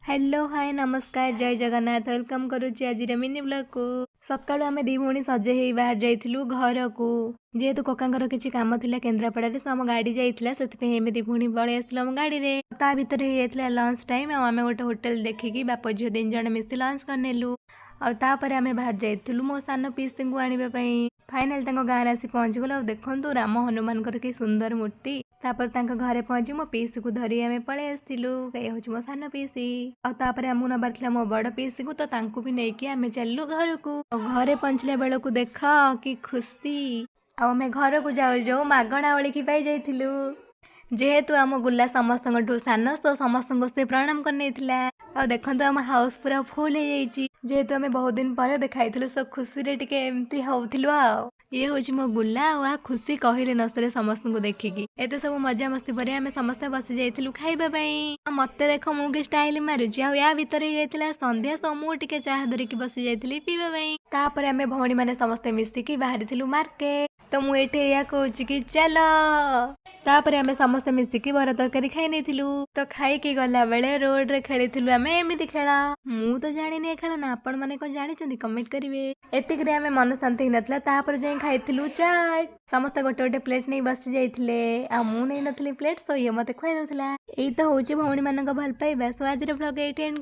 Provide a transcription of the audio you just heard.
Hello, ହାଏ, ନମସ୍କାର, ଜୟ Jagannath. Welcome କରୁଛି ଆଜିର ମିନି ବ୍ଲଗ୍କୁ। ସକାଳୁ ଆମେ ଦୁଇ ଭଉଣୀ ସଜେଇ ହେଇ ବାହାରି ଯାଇଥିଲୁ ଘରକୁ, ଯେହେତୁ କକାଙ୍କର କିଛି କାମ ଥିଲା କେନ୍ଦ୍ରାପଡ଼ାରେ। ସୋ ଆମ ଗାଡ଼ି ଯାଇଥିଲା, ସେଥିପାଇଁ ଆମେ ଦୁଇ ଭଉଣୀ ପଳେଇ ଆସିଥିଲୁ ଆମ ଗାଡ଼ିରେ। ତା ଭିତରେ ହେଇଯାଇଥିଲା ଲଞ୍ଚ ଟାଇମ୍, ଆଉ ଆମେ ଗୋଟେ ହୋଟେଲ ଦେଖିକି ବାପ ଝିଅ ତିନି ଜଣ ମିଶି ଲଞ୍ଚ କରିନେଲୁ। ଆଉ ତାପରେ ଆମେ ବାହାରି ଯାଇଥିଲୁ ମୋ ସାନ ପିଇସିଙ୍କୁ ଆଣିବା ପାଇଁ। ଫାଇନାଲି ତାଙ୍କ ଗାଁରେ ଆସି ପହଞ୍ଚିଗଲୁ। ଆଉ ଦେଖନ୍ତୁ ରାମ ହନୁମାନଙ୍କର କି ସୁନ୍ଦର ମୂର୍ତ୍ତି। ତାପରେ ତାଙ୍କ ଘରେ ପହଞ୍ଚି ମୋ ପିଇସିକୁ ଧରି ଆମେ ପଳେଇ ଆସିଥିଲୁ। ଏ ହେଉଛି ମୋ ସାନ ପିଇସି। ଆଉ ତାପରେ ଆମକୁ ନେବାର ଥିଲା ମୋ ବଡ଼ ପିଇସିକୁ, ତ ତାଙ୍କୁ ବି ନେଇକି ଆମେ ଚାଲିଲୁ ଘରକୁ। ଆଉ ଘରେ ପହଞ୍ଚିଲା ବେଳକୁ ଦେଖ କି ଖୁସି। ଆଉ ଆମେ ଘରକୁ ଯାଉ ଯାଉ ମାଗଣା ଓଳିକି ପାଇ ଯାଇଥିଲୁ। ଯେହେତୁ ଆମ ଗୁଲା ସମସ୍ତଙ୍କଠୁ ସାନ, ତ ସମସ୍ତଙ୍କୁ ସେ ପ୍ରଣାମ କରିନେଇଥିଲା। ଆଉ ଦେଖନ୍ତୁ, ଆମ ହାଉସ୍ ପୁରା ଫୁଲ୍ ହେଇଯାଇଛି। ଯେହେତୁ ଆମେ ବହୁତ ଦିନ ପରେ ଦେଖାଇଥିଲୁ, ସୋ ଖୁସିରେ ଟିକେ ଏମିତି ହଉଥିଲୁ। ଆଉ ଇଏ ହେଉଛି ମୋ ଗୁଲା, ଆଉ ଆ ଖୁସି କହିଲେ ନ ସରେ ସମସ୍ତଙ୍କୁ ଦେଖିକି। ଏତେ ସବୁ ମଜାମସ୍ତି ପରେ ଆମେ ସମସ୍ତେ ବସି ଯାଇଥିଲୁ ଖାଇବା ପାଇଁ। ଆଉ ମତେ ଦେଖ, ମୁଁ କି ଷ୍ଟାଇଲ ମାରୁଛି। ଆଉ ୟା ଭିତରେ ହେଇଯାଇଥିଲା ସନ୍ଧ୍ୟା, ସୋ ମୁଁ ଟିକେ ଚାହା ଧରିକି ବସି ଯାଇଥିଲି ପିଇବା ପାଇଁ। ତାପରେ ଆମେ ଭଉଣୀମାନେ ସମସ୍ତେ ମିଶିକି ବାହାରିଥିଲୁ ମାର୍କେଟ। ତ ମୁଁ ଏଠି ଏଇଆ କହୁଛି କି ଚାଲ। ତାପରେ ଆମେ ସମସ୍ତେ ମିଶିକି ବରା ତରକାରୀ ଖାଇ ନେଇଥିଲୁ। ତ ଖାଇକି ଗଲା ବେଳେ ରୋଡରେ ଖେଳିଥିଲୁ ଆମେ ଏମିତି ଖେଳ। ମୁଁ ତ ଜାଣିନି ଏ ଖେଳ ନା, ଆପଣ ମାନେ କଣ ଜାଣିଛନ୍ତି କମେଣ୍ଟ କରିବେ। ଏତିକିରେ ଆମେ ମନ ଶାନ୍ତି ହେଇନଥିଲା। ତାପରେ ଯାଇ ଖାଇଥିଲୁ ଚାଟ୍। ସମସ୍ତେ ଗୋଟେ ଗୋଟେ ପ୍ଲେଟ୍ ନେଇ ବସି ଯାଇଥିଲେ, ଆଉ ମୁଁ ନେଇନଥିଲି ପ୍ଲେଟ୍, ସୋ ଇଏ ମତେ ଖୁଆଇ ଦଉଥିଲା। ଏଇ ତ ହଉଛି ଭଉଣୀ ମାନଙ୍କ ଭଲ ପାଇବା। ସୋ ଆଜିର ବ୍ଲଗ ଏଇଠି ଏଣ୍ଡ।